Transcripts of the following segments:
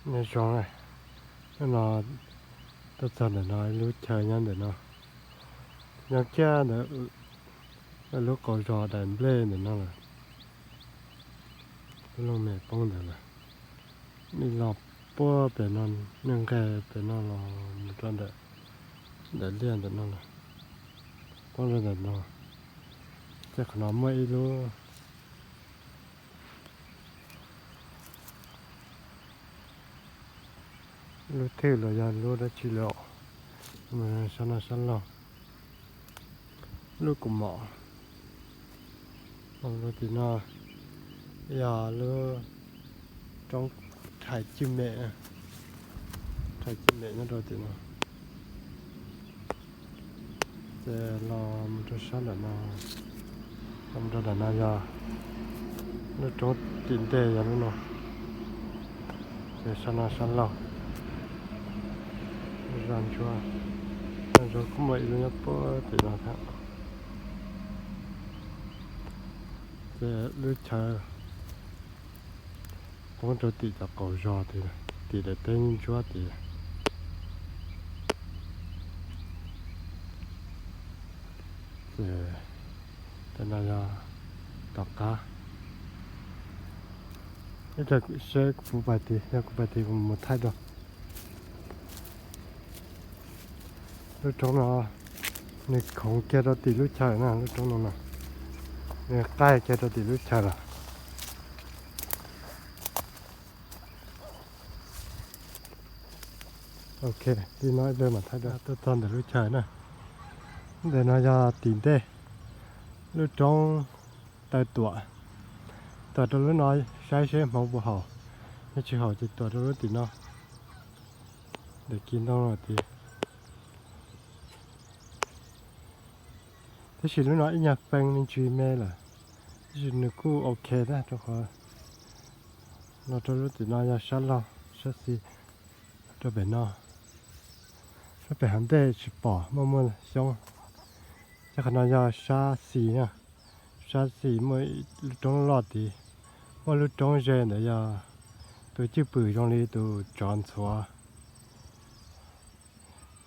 Nyob zoo, hnub no tuaj txog ntawm no ib lub chaw nyob ntawm no, nyob kiag ntawm lub qauv zos daim nplej ntawm no lawm. Lub looj mem poob ntawd lawm, nws los puag pem no, nws nqes pem no los mus rau ntawm, ntawm liaj ntawm no lawm, poob rau ntawm no. Ces qhov no muaj ib lub lub thwj los yog lub dab tsi los, sab no sab laug, lub kaus mom. Tim no yog lub roob rhais cwj mem, rhais cwj mem nyob rau tim no. Ces los mus rau sab nram no, los mus rau nram no yog lub roob tim ntej yog lub no. Ces sab no sab laug, zaj ntsuab, zaj ntsuab kuj muaj ib lub nyob puag tim no thiab. Ces lub chaw poob rau tim cov qaum zos tim, tim daim teb ntsuab tid. Ces tam no yog tom qab, ib pliag seb kuv puas pais tid, yog kuv pais tid kuv mus thaij dua. Lub roob no nws khoov kiag rau tim lub chaw na, lub roob no no, nws qaij kiag rau tim lub chaw lawm. Ok, li no ib pliag mam thaij dua. Tuaj txog ntawm lub chaw na, ntawm no yog tim ntej lub roob taw tuam. Tuam rau lub no, saib seb hmoov puas haum, yog tsis haum ces tuam rau lub tim no, ntawm kis ntoo no tid. Tab sis lub no ib nyuag fee me ntsis me lawm, tab sis nws kuj ok thiab rau qhov los rau lub tim no yog sab laug sab xis rau pem no. Sab pem hauv ntej tsis pom muaj muaj xyoob. Ces qhov no yog sab xis na, sab xis muaj lub roob loj tid, muaj lub roob ze ntawd yog tus cwj pwm zoo li tus tsov ntxhuav.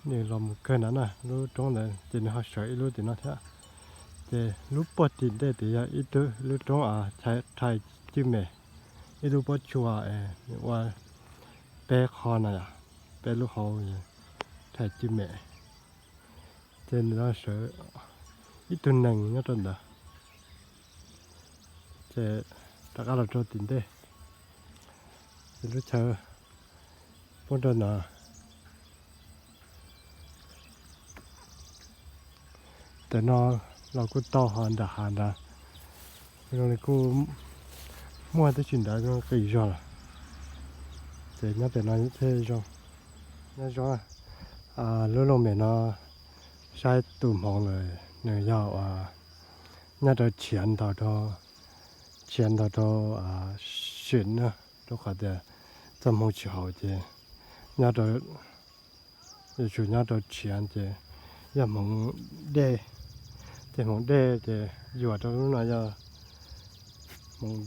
Nws los mus kawg ntawd na, lub roob ntawd ces nws ho sawv ib lub tim no thiab. Ces lub puag tim ntej tid yog ib tug lub roob rhais cwj mem, ib lub pob tsuas es nws ua peb qho no yom, peb lub hauv rhais cwj mem. Ces nws los sawv ib tug nees nyob rau ntawd. Ces rov qab los rau tim ntej, ces lub chaw poob rau ntawd. Tam no los kuj tau, ho nram hav nrad zoo li kuj muaj, tab sis nrad zoo qis zog lawm. Ces nyob pem no thiaj zoo. Nyob zoo, lub looj mem no saib tus hmoov lawm, nws yog uas nyob rau tshiav ntog rau, tshiav ntog rau sim na, rau qhov tias txoj hmoov tsis haum ces nyob rau, yuav tsum nyob rau tshiav ces yog hmoov dej, ces hmoov dej ces yuam rau lub no yog hmoov,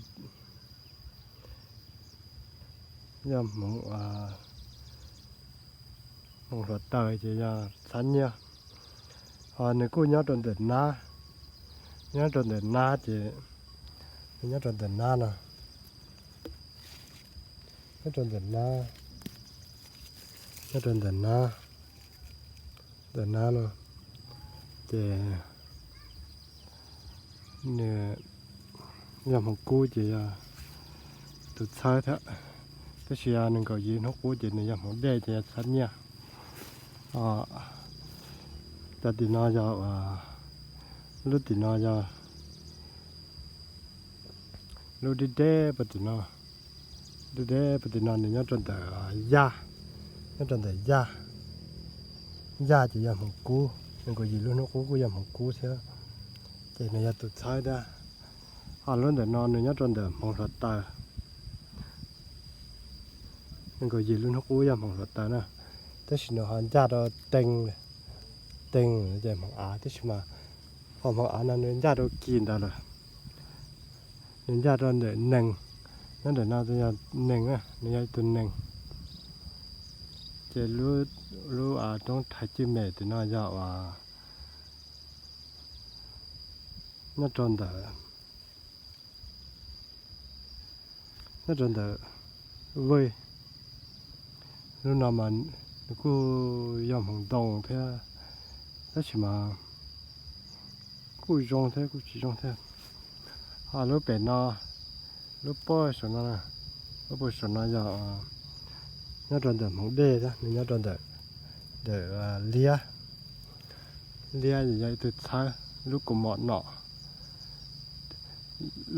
yog hmoov, hmoov hluav taws ces yog txhab nyiaj. Ho nws kuj nyob rau ntawm nab, nyob rau ntawm nab ces, nyob rau ntawm nab no, nyob rau ntawm nab, nyob rau ntawm nab, ntawm nab no ces nws yog hmoov kub ces yog tus txhawb thiab, tab sis yog nees nkaum yim hnub qub ces nws yog hmoov dej ces yog txhab nyiaj. Cov tim no yog, lub tim no yog lub deb deb puag tim no, deb deb puag tim no nws nyob rau ntawm yaj, nyob rau ntawm yaj, yaj ces yog hmoov kub, nees nkaum yim lub hnub qub kuj yog hmoov kub thiab, ces nws yog tus txhawb thiab. Ho lub ntawm no nws nyob rau ntawm hmoov hluav taws, nees nkaum yim lub hnub qub yog hmoov hluav taws na, tab sis nws ho ncaj rau tees, tees ces hmoov av, tab sis mas ho hmoov av no nws ncaj rau kis ntawd lawm. Nws ncaj rau ntawm nees, nyob ntawm no yog nees, nws yog tus nees. Ces lub, lub roob Rhais Cwj Mem tim no yog uas nyob rau ntawm, nyob rau ntawm Vwj. Lub no mas nws kuj yog hmoov ntoo thiab, tab sis mas kuj zoo thiab kuj tsis zoo thiab. Ho lub pem no, lub puag saum no, lub puag saum no yog nyob rau ntawm hmoov dej thiab, nws nyob rau ntawm, ntawm liab, liab yog ib tug txhawb lub kaus mom no.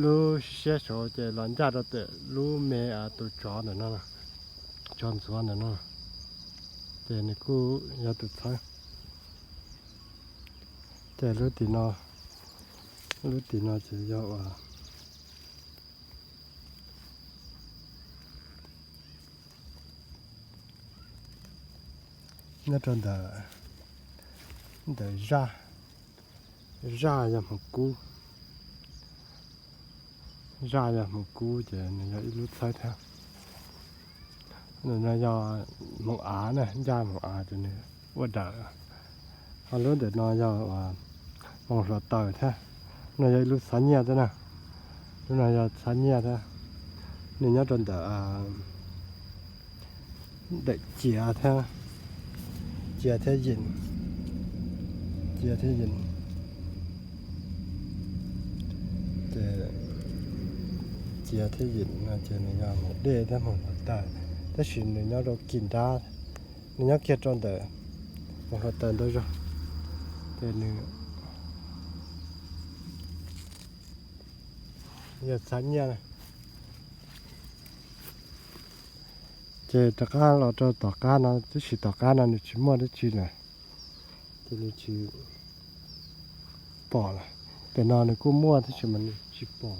Lub siab saud ces los ncaj rau ntawm lub me tus tsov ntawm no, tsov ntxuav ntawm no, ces nws kuj yog tus txhawb. Ces lub tim no, lub tim no ces yog uas nyob rau ntawm, ntawm zaj, zaj yog hmoov kub, zaj yog hmoov kub ces nws yog ib lub txhawb thiab. Ntawm no yog hmoov av na, ncaj hmoov av ces nws ua dawm. Ho lub ntawm no yog hmoov hluav taws thiab, no yog ib lub txhab nyiaj thiab na, lub no yog txhab nyiaj thiab. Nws nyob rau ntawm, ntawm ciav thiab, ciav thiab yim, ciav thiab yim. Ces ciav thiab yim no ces nws yog hmoov dej thiab hmoov hluav taws, tab sis nws nyob rau kis nrab, nws nyob kiag rau ntawm hmoov hluav taws ntau zog. Ces nws yog txhab nyiaj. Ces rov qab los rau tom qab no, tab sis tom qab no nws tsis muaj dab tsi lawm, ces nws tsis pom lawm. Pem no nws kuj muaj tab sis mas nws tsis pom.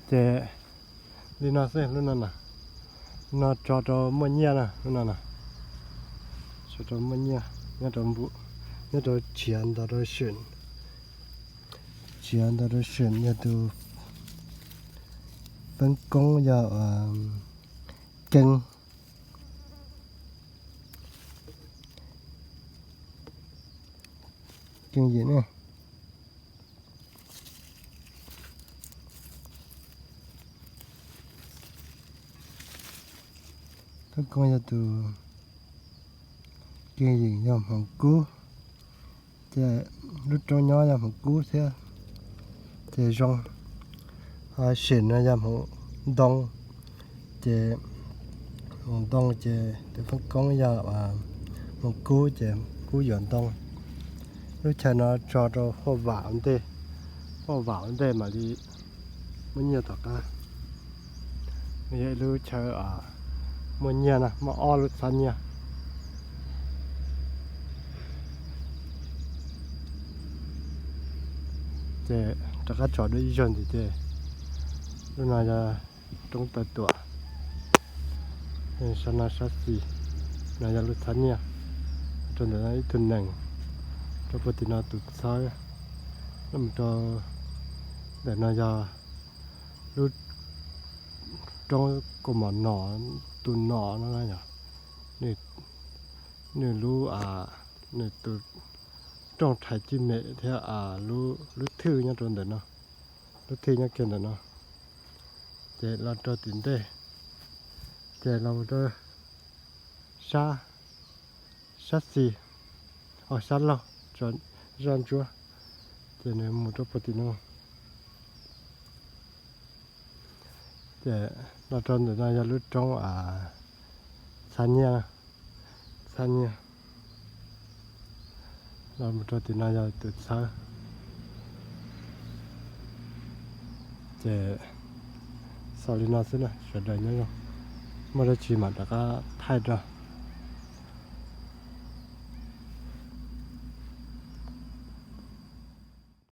Ces li no xwb, lub no na, no tso rau muaj nyiaj na, lub no na, tso rau muaj nyiaj, nyob rau npu, nyob rau tshiav ntau rau seem, tshiav ntau rau seem yog tus feeb koob yog Keeb, Keeb Yim ne. Feeb koob yog tus, Keeb Yim yog hmoov kub, ces lub roob nyob yog hmoov kub thiab, ces zoo. Ho seem no yog hmoov ntoo, ces hmoov ntoo ces tus feeb koob yog hmoov kub ces kub yuav ntoo. Lub chaw no tso rau huaj vam ua ntej, huaj vam ua ntej mam li muaj nyiaj tom qab. Nws yog ib lub chaw muaj nyiaj na, muaj ob lub txhab nyiaj. Ces rov qab tso dua ib zaug ntxiv ces lub no yog roob taw tuam, sab no sab xis, no yog lub txhab nyiaj. Rau ntawm no ib tug nees, rau puag tim no tus txhawb, mus rau ntawm no yog lub roob kaus mom nom, tus nom no yog nws lub, nws tus rooj Rhais Cwj Mem thiab lub thwj nyob rau ntawm no, lub thwj nyob kiag ntawm no. Ces los rau tim ntej, ces los rau sab, sab xis, sab laug, zaj ntsuab, ces nws mus rau puag tim no. Ces los rau ntawm no yog lub roob txhab nyiaj, txhab nyiaj. Los mus rau tim no yog tus txhawb. Ces xaus li no xwb na, sawv daws nyob zoo, muaj dab tsi mam rov qab thaij rau.